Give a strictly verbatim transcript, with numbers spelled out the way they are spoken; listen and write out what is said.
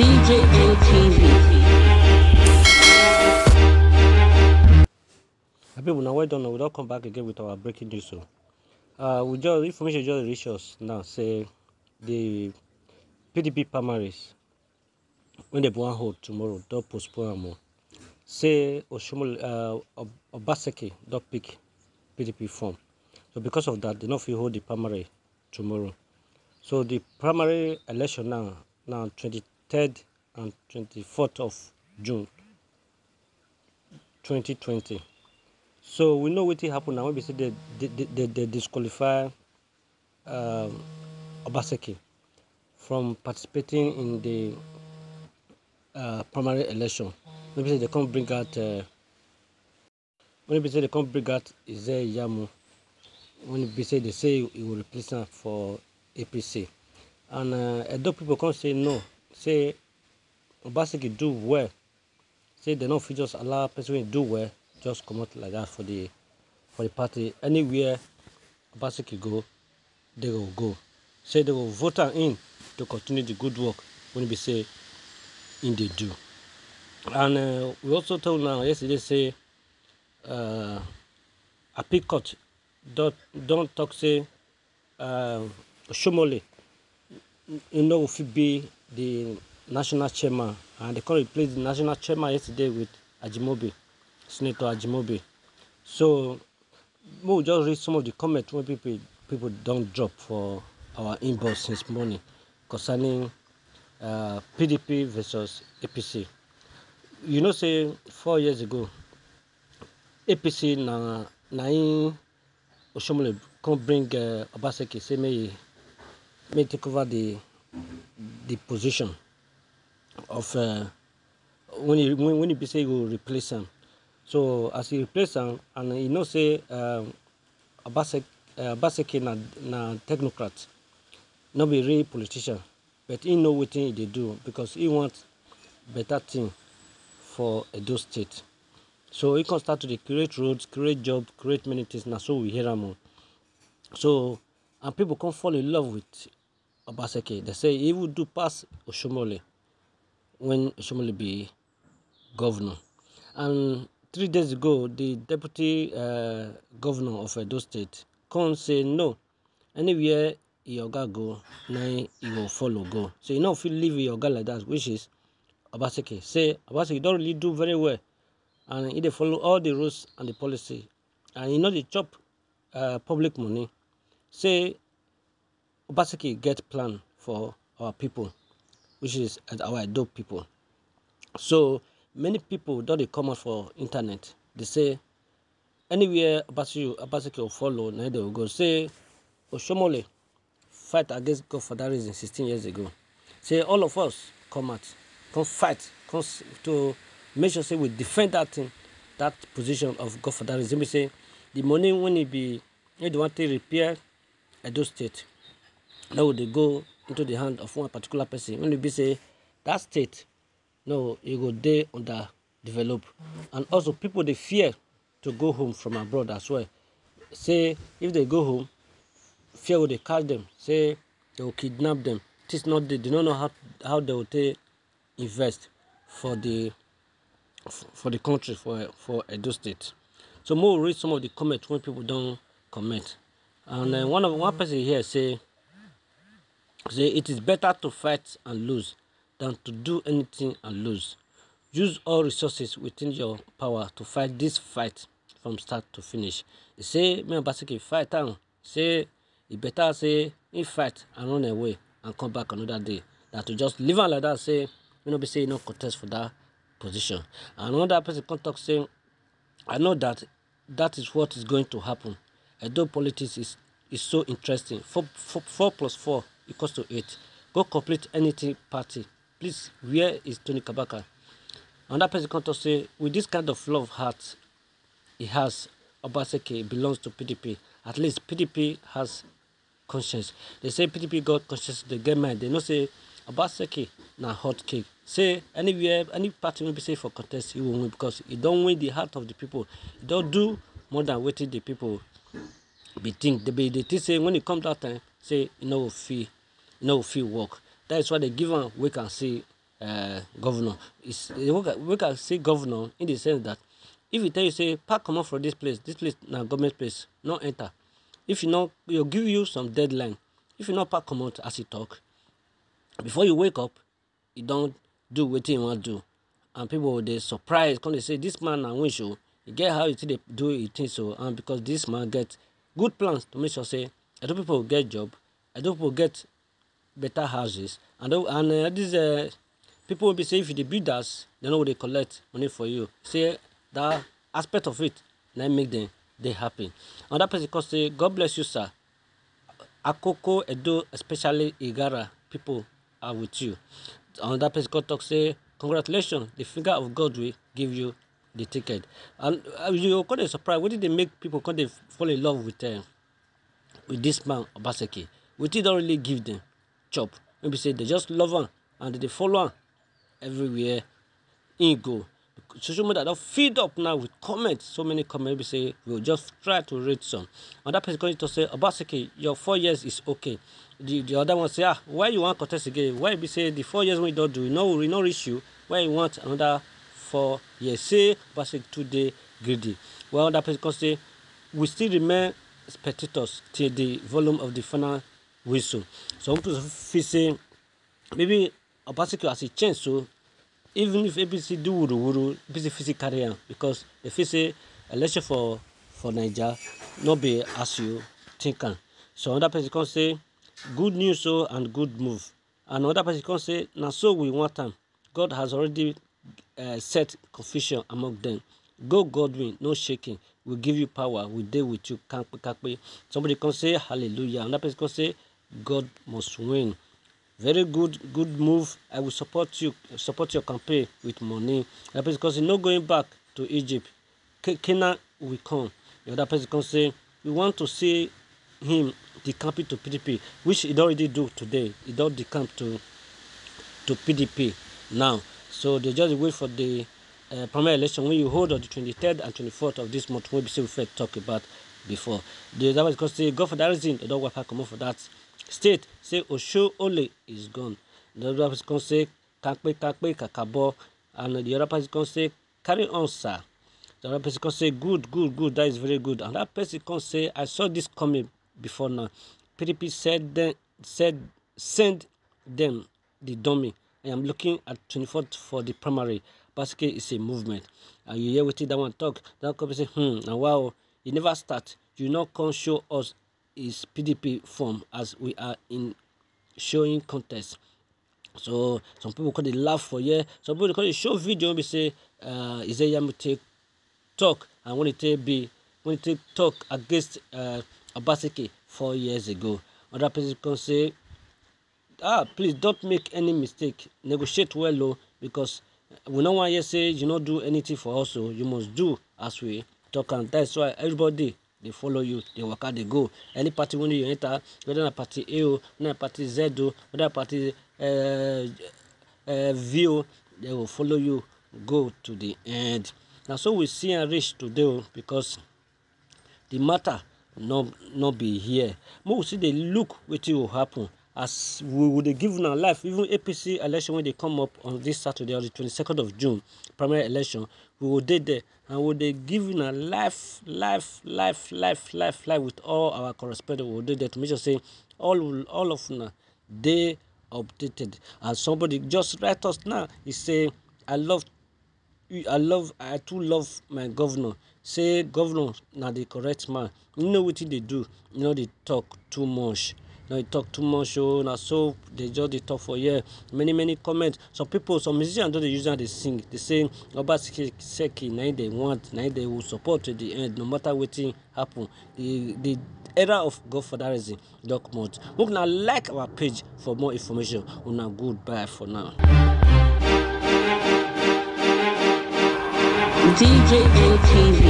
D J N T V. My people, now well done. We don't come back again with our breaking news. So, uh, we just, information just reach us now. Say the P D P primaries when they want hold tomorrow, don't postpone more. Say Oshomole, uh, Ob- Obaseki don't pick P D P form. So because of that, they not fit hold the primary tomorrow. So the primary election now, now twenty-third and twenty-fourth of June twenty twenty. So we know what happen now. When we say they, they, they, they disqualify um, Obaseki from participating in the uh, primary election. Maybe say they can't bring out uh, when be say they can't bring out Eze Iyamu. When be say they say he will replace him for A P C. And uh, Edo people can't say no. Say Obaseki do well. Say they don't fit just allow person wey do well just come out like that for the for the party. Anywhere Obaseki go, they go go. Say they go vote am in to continue the good work when be say in they do. And uh, we also tell now yesterday say uh, Appeal Court don't don't talk say uh, Oshomole you know fit be the national chairman, and they come replace the national chairman yesterday with Ajimobi, Senator Ajimobi. So we will just read some of the comments when people people don't drop for our inbox since morning concerning uh, P D P versus A P C. You know, say four years ago, A P C na na im Oshomole come bring uh, Obaseki say may may take over the the position of uh, when he when, when he be say he go replace him. So as he replace him, and you know say um, Obaseki, uh, Obaseki na na technocrat, not be real politician, but he know what thing he dey do because he want better thing for Edo State. So he can start to dey create roads, create job, create many things. Now so we hear am. So and people come fall in love with Obaseki. They say he even do pass Oshomole when Oshomole be governor. And three days ago, the deputy uh, governor of Edo State come say no, anywhere he oga go, na he go follow go. So you know if you leave your oga like that, which is Obaseki. Say Obaseki don't really do very well, and he dey follow all the rules and the policy, and he know the chop uh, public money. Say Obaseki get plan for our people, which is our Edo people. So many people don't they come out for internet. They say anywhere Obaseki Obaseki will follow, na they will go say Oshomole fight against God for that reason sixteen years ago. Say all of us come out, come fight, come to make sure say we defend that thing, that position of God for that reason. We say the money when it be when they want to repair Edo State, that would they go into the hand of one particular person. When it be say that state, no, it go dey underdeveloped, and also people they fear to go home from abroad as well. Say if they go home, fear will they catch them. Say they will kidnap them. It's not they, they don't know how how they will take invest for the for the country for for Edo State. So more read some of the comments when people don't comment. And uh, one of one person here say say it is better to fight and lose than to do anything and lose. Use all resources within your power to fight this fight from start to finish. He say me and Basiki fight am. Say e better say he fight and run away and come back another day than to just leave am like that. Say you know be say you no contest for that position. And another person come talk say I know that that is what is going to happen. Edo politics is is so interesting. Four, four, four plus four equals to eight. Go complete anything party. Please, where is Tony Kabaka? Another person come talk say with this kind of love heart he has, Obaseki belongs to P D P. At least P D P has conscience. They say P D P got conscience, they get mind. They know say Obaseki na hot cake. Say anywhere, any party will be safe for contest, he will win because he don't win the heart of the people. He don't do more than waiting the people be think. They be they think say when it come that time, say you know feel, you know feel work. That is why they give him we can see uh, governor. It's, they work, work as say governor in the sense that if he tell you say, "Pack comot for this place, this place na government place, no enter." If you no, he'll give you some deadline. If you no pack comot as he talk, before you wake up, you don't do wetin you want do. And people dey surprise, come dey say, "This man na winch o." You get how you take dey do your thing so, and because this man get good plans to make sure say Edo people get job, Edo people get better houses, and tho-, and uh, these uh, people will be say, if you dey build house, they no go dey collect money for you. Say that aspect of it na make them dey happy. Another person come say, "God bless you, sir. Akoko Edo, especially Igara people are with you." Another person come talk say, "Congratulations, the finger of God will give you the ticket." And uh, you come dey surprise, wetin dey make people come dey fall in love with uh, with this man Obaseki? Wetin don really give them chop? Maybe say they just love am and they follow am everywhere he go. Social media don filled up now with comments, so many comments. We say we'll just try to read some. Another person going to say, "Obaseki, your four years is okay." The, the other one say, "Ah, why you want contest again? Why be say the four years we don't do, no, we no reach you. Why you want another four years?" Say Obaseki today greedy. Well, that person can say, "We still remain spectators till the volume of the final whistle." Some people feel say maybe Obaseki as he change, so even if A P C do wuru wuru, A P C fit still carry am, because they feel say election for for Naija no be as you think am. So another person come say, "Good news o, and good move." And another person come say, "Na so we want am. God has already uh, set confusion among them. Go Godwin, no shaking. We give you power. We dey with you. Kampe kampe." Somebody come say, "Hallelujah." Another person come say, "God must win." "Very good, good move. I will support you, support your campaign with money." Another person come say, "No going back to Egypt. Ca- Canaan will come." The other person come say, "We want to see him decamping to P D P," which he don already do today. He don decamp to to P D P now. So they just wait for the uh, primary election when you hold on the twenty-third and twenty-fourth of this month, wey be say we first talk about before. The other person come say, "God for that reason, they don wipe her comot for that state." Say, "Osho Ole is gone." The other person come say, "Kampe kampe kakabo." And the other person come say, "Carry on, sir." The other person come say, "Good, good, good. That is very good." And that person come say, "I saw this coming before now. P D P said them, said send them the dummy. I am looking at twenty-fourth for the primary. Basically, it's a movement." And you hear wetin that one talk. That come say, "Hmm, na wow. E never start. You no come show us his P D P form as we are in showing contest." So some people come dey laugh for here. Some people come dey show video wey be say uh, Isaiah Yamute talk, and when he take be when he take talk against uh, Obaseki four years ago. Other person come say, "Ah, please don't make any mistake. Negotiate well o, because we no wan hear say you no do anything for us o. You must do as we talk am." That's why everybody dey follow you, dey waka dey go. Any party wey you enter, whether na party A o, whether na party Z o, whether na party uh, uh, V o, they go follow you go to the end. Na so we see am reach today o, because the matter no no be here. Make we still dey look wetin go happen as we go dey give una life. Even A P C election wey dey come up on this Saturday, on the twenty-second of June, primary election, we go dey there and we dey give una life, life, life, life, life, life with all our correspondent. We go dey there to make sure say all all of una dey updated. And somebody just write us now. He say, "I love, I love, I too love my governor." Say governor na the correct man. You know wetin dey do. You know they talk too much. You know they talk too much. Oh, na so they just dey talk for here. Many many comments. Some people, some musicians don dey use am dey sing. They say Obaseki na him they want, na him they will support to the end, no matter wetin happen. The the era of God for that reason don comot. Make una like our page for more information. Una goodbye for now. D J N T V.